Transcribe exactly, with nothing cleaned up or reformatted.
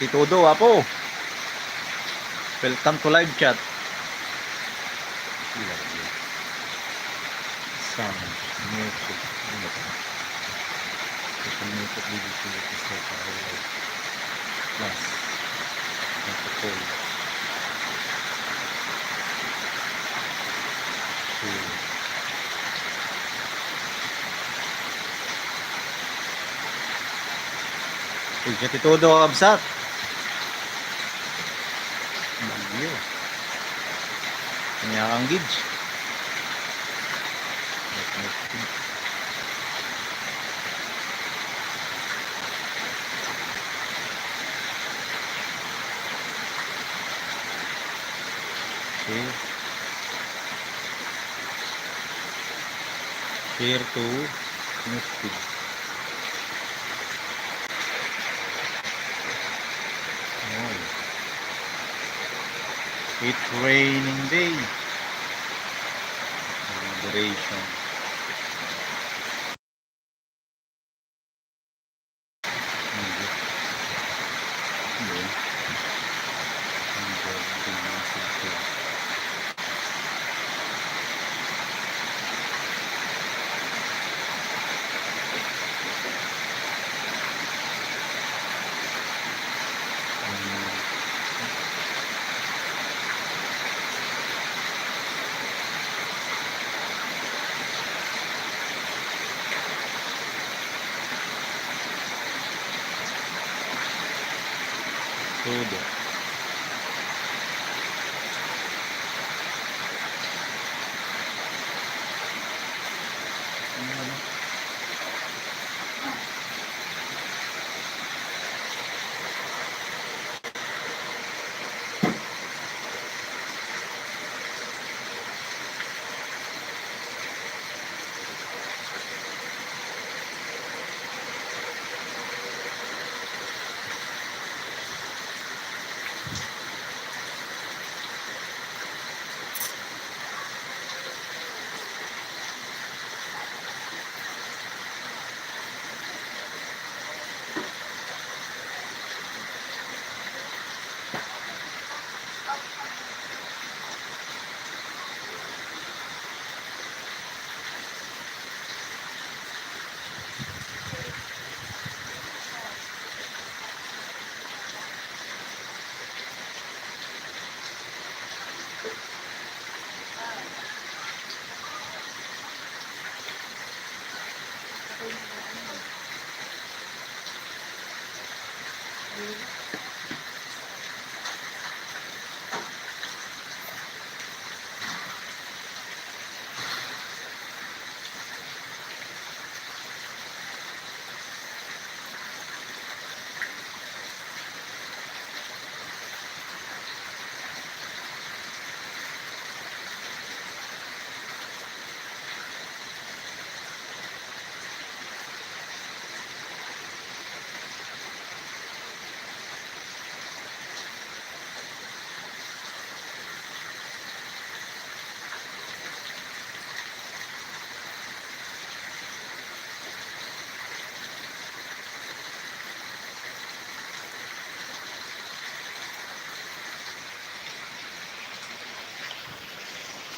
Ti todo, apo. Welcome to live chat. Sound, music, ano ba? Ito music, B B C, ito sa highlight. Plus, ito po. Okay. Pwede ti todo, kabsat. Bagyo. Kanya ang gauge. Okay. Share to newsfeed. Ayan. It's raining day. Moderation. Todo.